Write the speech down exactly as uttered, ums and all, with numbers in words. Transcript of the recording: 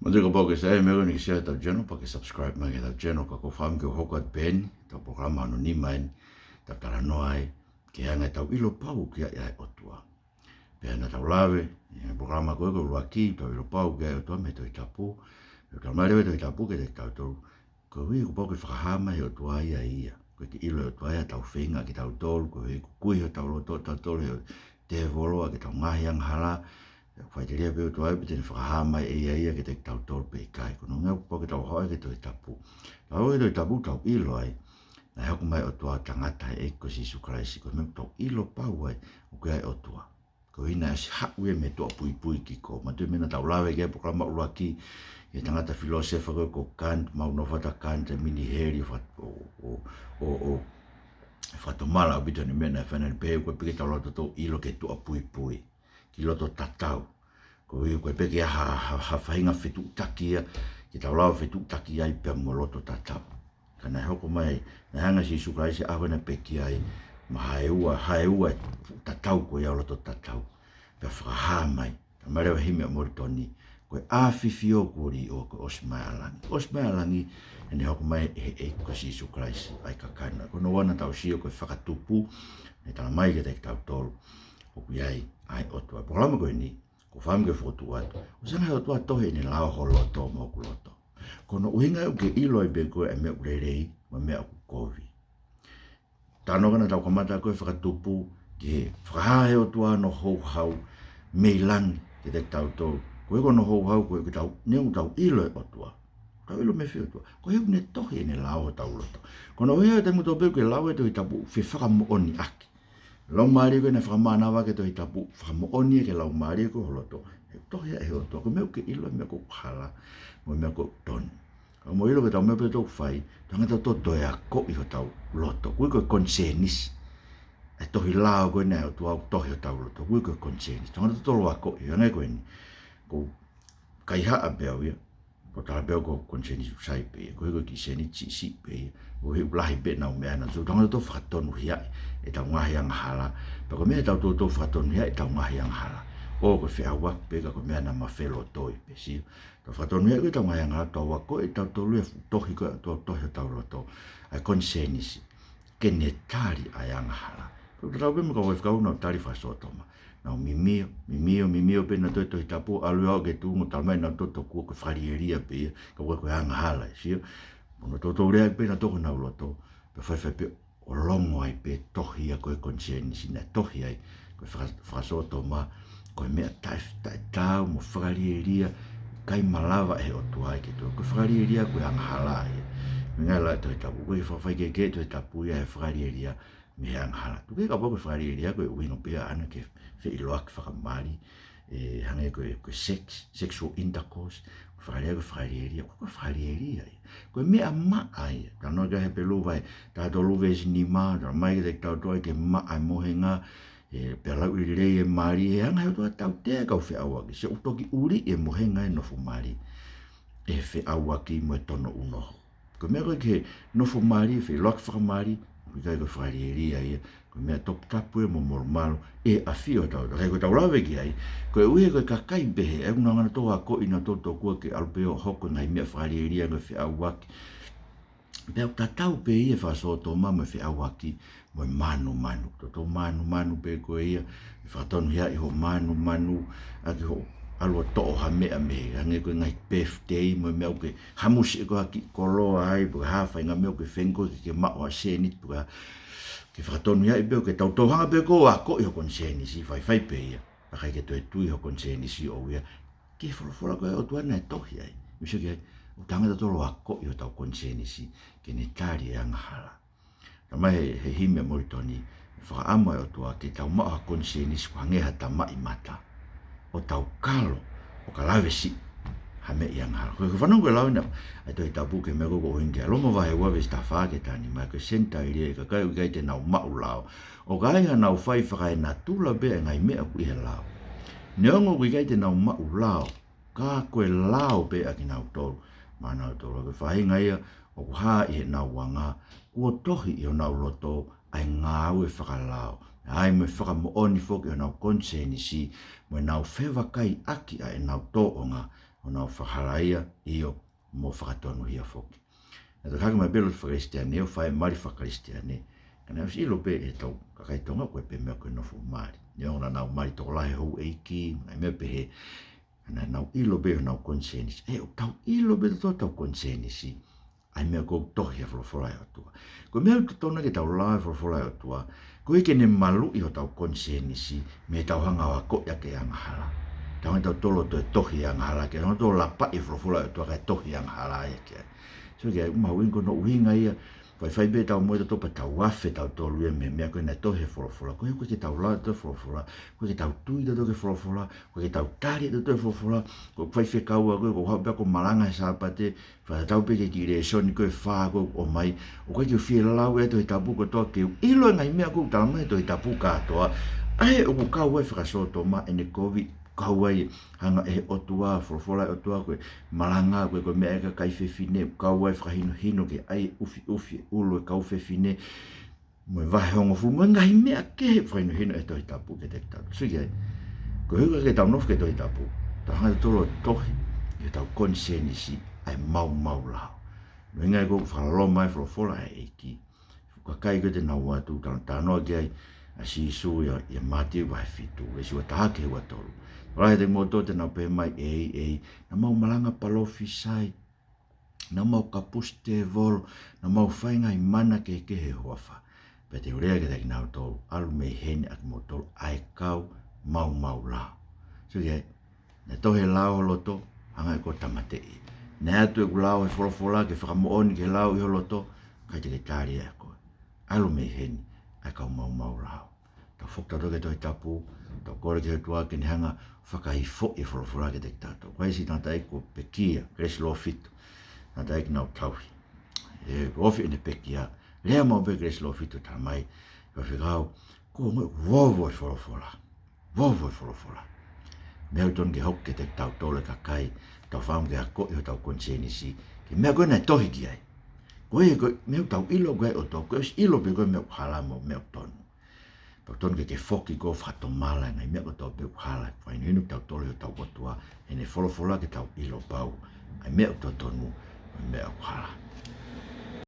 Te kapau ʻoku ke saiʻia he meʻa ko eni ke share ʻetau channel, pea ke subscribe mai ki heʻetau channel, ka ʻoku ou fakaʻamu ke u hoko atu pē ʻeni, ʻetau polokalama hono nima eni, ʻetau talanoa ai ki he anga ʻetau ʻilo pau ki ai ʻa e ʻOtua. Pea naʻa tau lave ʻi he polokalama ko ē ko e ʻuluaki, ʻetau ʻilo pau ki ai ʻa e ʻOtua mei he Tohi Tapu. Pea ʻoku tau mālieʻia ʻa e Tohi Tapu kiate kitautolu, koeʻuhi kuo pau ke fakahā mai ʻe he ʻOtua ia ia. Ko e kiʻi ʻilo ʻa e ʻOtua ia ʻetau feinga kitautolu, koeʻuhi kuo kui hotau loto ʻatautolu ʻe he tēvolo ʻaki ʻetau ngaahi angahala. Pea ʻoku faʻiteliha pē ʻa e ʻOtua ia pea te ne fakahā mai ʻe ia ia kiate kitautolu pe ʻikai. Ko hono ʻuhinga kuo pau ke tau haʻu ai ki he Tohi Tapu. Tau haʻu ki he Tohi Tapu, tau ʻilo ai naʻe hoko mai ʻa e ʻOtua ʻo tangata ʻi he ʻEiki ko Sīsū Kalaisi. Ko e meʻa ʻoku tau ʻilo pau ai ʻoku ʻi ai ʻa e ʻOtua. Koeʻuhi naʻe ʻosi haʻu ia mei he tuʻapuipui ki kō. Manatuʻi e meʻa naʻa tau lave ki ai he polokalama ʻuluaki, ʻa e tangata filōsefa ko ē ko Kant, maʻu nofo atu ʻa Kant, ʻo mini heli ʻo fa-, ʻo, ʻo, ʻo, ʻo fakatomala ʻaupito ʻene meʻa naʻe fai, naʻa ne pehē ʻoku ʻikai pē ke tau lava tautolu ʻo ʻilo ki he tuʻapuipui, ki loto tatau. Koeʻuhi ʻoku ʻikai pē ke ʻi ai ha, ha, ha faʻahinga fetuʻutaki ia ke tau lava ʻo fetuʻutaki ai pea mo loto tatau. Ka naʻe hoko mai, naʻe hanga ʻe Sīsū Kalaisi ʻo ʻave ʻene pekia ai, mo haʻu ia, haʻu ia ʻo tatau ko ia ʻo loto tatau. Pea fakahā mai, talamai leva ʻe he himi ʻa Molitoni, ko e ʻafifio kuo liʻoa, kuo ʻosi mai ʻa langi. ʻOsi mai ʻa langi, ʻene hoko mai ʻe he ʻEiki ko Sīsū Kalaisi ʻa e kakano. Ko hono ua naʻa tau sio ko e fakatupu, naʻe talamai kiate kitautolu ʻoku ʻi ai ʻa e ʻOtua. Polokalama ko eni, ʻoku ou fakaʻamu ke fokotuʻu atu, ʻoku ʻosi hanga ʻe he ʻOtua ʻo tohi ʻene lao ʻi ho loto mo hoku loto. Ko hono ʻuhinga ia ʻoku ke ʻilo ai pē koe ʻa e meʻa ʻoku lelei mo e meʻa ʻoku kovi. Talanoa naʻa tau kamata ko ē he fakatupu ki he fakahā ʻe he ʻOtua hono houhau mei langi kiate kitautolu. Ko e, ko hono houhau ko ē ke tau, neongo ʻoku tau ʻilo ʻa e ʻOtua, tau ʻilo mei fē ʻa e ʻOtua, koeʻuhi ʻoku ne tohi ʻene lao ʻi hotau loto. Ko hono ʻuhinga ia ʻoku tau moto pē ʻoku ke lau e Tohi Tapu, fefakamoʻoniʻaki. Laumālie ko ē naʻe fakamānava ki he Tohi Tapu, fakamoʻoni ia ki he laumālie ko ē ʻi ho loto. He tohi ia ʻe he ʻOtua, ko e meʻa ʻoku ke ʻilo, meʻa ʻoku hala, mo e meʻa ʻoku tonu. Ka mou ʻilo ko ʻetau meʻa pē ʻoku tau fai, tau hanga tautolu ʻo toe akoʻi hotau loto. Koeʻuhi ko e konisēnisi, ʻa e tohi lao ko ē naʻe ʻOtua ʻoku tohi ʻi hotau loto. Koeʻuhi ko e konisēnisi, tau hanga tautolu ʻo akoʻi, hangē ko eni. ʻOku ou kaihaʻa pē au ia, ʻo tala pē au ko e konisēnisi ʻoku sai pē ia, koeʻuhi ko e kiʻi sēniti siʻisiʻi pē ia, ʻo hangē ʻoku lahi pē ʻenau meʻa naʻa nau, tau hanga tautolu ʻo fakatonuhiaʻi ʻetau ngaahi angahala. Pea ko e meʻa ʻoku tau toutou fakatonuhiaʻi ʻetau ngaahi angahala, ʻoku ko e feʻauaki pē ka ko e meʻa naʻa ma felotoi pē, sio. Tau fakatonuhiaʻi ko ē ʻetau ngaahi angahala, tau akoʻi ʻe tautolu ia e fuʻu tohi ko ē ʻa e ʻOtua ʻi hotau loto, ʻa e konisēnisi, ke ne tali ʻa e angahala. Ko e tatau pē mo e kau faifekau naʻa nau tali fakasōtoma. Naʻa nau mimio, mimio, mimio pē nautolu he Tohi Tapu, ʻalu ia ʻo aʻu ki he tuʻunga ʻo talamai nautolu tokua ko e fakalielia pē ia, ka ʻoku ʻikai ko e angahala, sio. Mo nau toutou lea pē nautolu ki honau loto, pea faifai pē ʻo longo ai pē tohi ia ko e konisēnisi naʻe tohi ai ko e faka-, fakasōtoma, ko e meʻa taʻe, taʻetaau mo fakalielia, ʻikai malava ʻe he ʻOtua ia ke tohi. Ko e fakalielia ko e angahala ia. Meʻa ia ʻa e Tohi Tapu, ʻoku ʻikai fakafaikehekehe e Tohi Tapu ia he fakalielia mei he angahala. Tuku kehe kapau ko e fakalielia ko e ʻuhinga pē ia ʻaʻana ke feʻiloaki fakamali, ʻe hangē ko e, ko e sex, sexual intercourse, ko e fakalielia, ko e fakalielia, ʻoku ʻikai ko e fakalielia ia. Ko e meʻa maʻa ia. Talanoa ki ai ʻa Hepelū vahe taha tolu veesi nima, talamai kiate kitautolu ʻoku ʻikai ke maʻa e mohenga, ē, pea lauʻi lelei e mali, ʻe hanga ʻe he ʻOtua ʻo tautea e kau feʻauaki, sio, ʻoku toki ʻuliʻi e mohenga ʻi he nofo mali ʻe he feʻauaki mo e tono unoho. Ko e meʻa ko ē ki he nofo mali, feʻiloaki fakamali, ʻoku ʻikai ko e fakalielia ia, ko e meʻa toputapu ia mo molumalu ʻi he ʻafio ʻatautolu. Ka ʻoku tau lave ki ai, koeʻuhi ko e kakai pehē, ʻoku nau hanga nautolu ʻo akoʻi nautolu tokua ke ʻalu pē ʻo hoko e ngaahi meʻa fakalielia, ngaahi feʻauaki. Pea ʻoku tatau pē ia e fakasōtoma mo e feʻauaki mo e mānumanu. Toutou mānumanu pē koe ia, ʻe fakatonuhiaʻi hoʻo mānumanu ʻaki hoʻo ʻalu ʻo toʻo ha meʻa mei, hangē ko e ngaahi birthday mo e meʻa, ʻoku ke hamusi ʻe koe ha kiʻi koloa ai, pe ko e hā e faʻahinga meʻa ʻoku ke feinga koe ke ke maʻu ha sēniti, pe ko e hā, ke fakatonuhiaʻi pē, ʻoku ke toutou hanga pē koe ʻo akoʻi ho konisēnisi, faifai pē ia. Ka ʻoku ʻikai ke toe tui ho konisēnisi ʻoʻou ia ki he folofola ko ē ʻa e ʻOtua naʻe tohi ai. Misi ki ai, ʻoku tau hanga tautolu ʻo akoʻi hotau konisēnisi ke ne tali e angahala. Talamai ʻe he, he himi ʻa Molitoni, fakaʻamu ʻa e ʻOtua ke tau maʻu ha konisēnisi ʻoku hangē ha tamaʻi mata, ʻo tau kalo ʻo ka lave siʻi ha meʻa ʻi angahala. Ko e, ko e fanongo ko e lau ena ʻa e Tohi Tapu ki he meʻa ko ē ʻoku ʻuhinga ki ai, Loma vahe ua veesi taha fā ki he taha nima, ko e Senitaile ʻa e kakai ʻoku ʻikai te nau maʻu lao, ʻo ka ai haʻanau fai fakaenatula pē ʻa e ngaahi meʻa ʻoku ʻi he lao. Neongo ʻoku ʻikai te nau maʻu lao, ka ko e lao pē ʻa kinautolu maʻanautolu. Ko e faʻahinga ia ʻoku hā ʻi heʻenau anga, kuo tohi ʻi honau loto ʻa e ngāue fakalao. ʻA ia mo e fakamoʻoni foki ʻo honau konisēnisi, mo ʻenau fevakaiʻaki ʻa ʻenau tōʻonga Honau fakahalaia, ʻio, mo fakatonuhia foki. Naʻe toki hake mai pē lotu fakakalisitiane ʻo fai mali fakakalisitiane. Ka naʻe ʻosi ʻilo pē ʻe he tau kakai Tonga ko e pē meʻa ko e nofo mali. Neongo naʻa nau mali tokolahi houʻeiki, ngaahi meʻa pehē. Ka naʻa nau ʻilo pē honau konisēnisi. ʻE, ʻoku tau ʻilo pē ʻe tautolu hotau konisēnisi ʻa e meʻa ʻoku tohi he folofola ʻa e ʻOtua. Ko e meʻa ʻoku totonu ke tau lau e folofola ʻa e ʻOtua, koeʻuhi ke ne maluʻi hotau konisēnisi mei heʻetau hanga ʻo akoʻi ʻaki e angahala. Tau hanga ʻe tautolu ʻo toe tohi e angahala ki ai, hanga ʻo toe lapaʻi e folofola ʻa e ʻOtua kae tohi e angahala ia ki ai. So ke ai, mahuʻinga ko hono ʻuhinga ia, faifai pē ʻetau moʻui ʻatautolu pea tau afe tautolu ia mei he meʻa ko ē naʻe tohi he folofola. Koeʻuhi ʻoku ʻikai ke tau lau ʻe tautolu e folofola, ʻoku ʻikai ke tau tui ʻe tautolu ki he folofola, ʻoku ʻikai ke tau tali ʻe tautolu e folofola, ko e faifekau ʻa ko ē, ʻoku ou haʻu pē ʻo malanga he Sāpate, fakatatau pē ki he kiʻi lēsoni ko ē ʻe fā ko ē ʻoku ʻomai. ʻOku ʻikai ke u fie lau e Tohi Tapu kotoa ke u ʻilo e ngaahi meʻa ʻoku talamai he Tohi Tapu kātoa. ʻA ē ʻoku kau ai e fakasōtoma, ʻene kovi, kau ai e hanga ʻe he ʻOtua, folofola ʻa e ʻOtua ko e malanga, ko e, ko e meʻa ʻa e kakai fefine, kau ai e fakahinohino ke ʻai ʻufiʻufi e ʻulu ʻo e kau fefine. Mo e vahe hongofulu, mo e ngaahi meʻa kehe ʻoku fakahinohino ʻe he Tohi Tapu kiate kitautolu. Sio ki ai, koeʻuhi ʻoku ʻikai ke tau nofo ki he Tohi Tapu, tau hanga ʻe tautolu ʻo tohi ʻi hotau konisēnisi ʻa e maumau lao. Ko e ʻuhinga ia ʻoku fakaloloma ai e folofola ʻa e ʻEiki. Fuʻu kakai ko ē te nau ō atu, tau talanoa ki ai ʻa Sīsū ʻia, ʻia Mātiu vahe fitu, veesi ua taha ki he ua tolu. Tokolahi ʻiate kimoutolu te nau pehē mai, ʻEiki, ʻEiki, naʻa mau malanga palōfisai, naʻa mau kapusi tēvolo, naʻa mau fai ngaahi mana kehekehe ʻi ho huafa. Pea te u lea kiate kinautolu, ʻalu mei heni ʻa kimoutolu ʻa e kau maumau lao. Sio ki ai, naʻe tohi e lao ʻi ho loto, hanga ʻe koe ʻo tāmateʻi. Naʻe ʻatu ʻeku lao he folofola ke fakamoʻoni ki he lao ʻi ho loto, ʻikai te ke tali ia ʻe koe. ʻAlu mei heni ʻa e kau maumau lao. Tau foki tautolu ki he Tohi Tapu, tau kole ki he ʻOtua ke ne hanga ʻo fakaifoʻi e folofola kiate kitautolu. Ko e siʻi tangataʻeiki ko Pekia, Kelesi Lofitu. Tangataʻeiki naʻa ku tauhi. ʻE, ofi ʻene pekia. Lea maʻu pē Kelesi Lofitu, talamai, faifekau, ko e ongo vovo e folofola. Vovo e folofola. Meʻa ʻoku totonu ke hoko kiate kitautolu e kakai, tau fakaʻamu ke akoʻi hotau konisēnisi ki he meʻa ko ē naʻe tohi ki ai. Ko e, ko e meʻa ʻoku tau ʻilo ko e ʻOtua, ko e ʻosi ʻilo pē ko e meʻa ʻoku hala mo e meʻa ʻoku tonu. Pea ʻoku totonu ke ke foki koe ʻo fakatomala e ngaahi meʻa kotoa pē ʻoku hala, fakahinohino kitautolu ʻe hotau ʻOtua, ʻene folofola ke tau ʻilo pau ʻa e meʻa ʻoku totonu mo e meʻa ʻoku hala.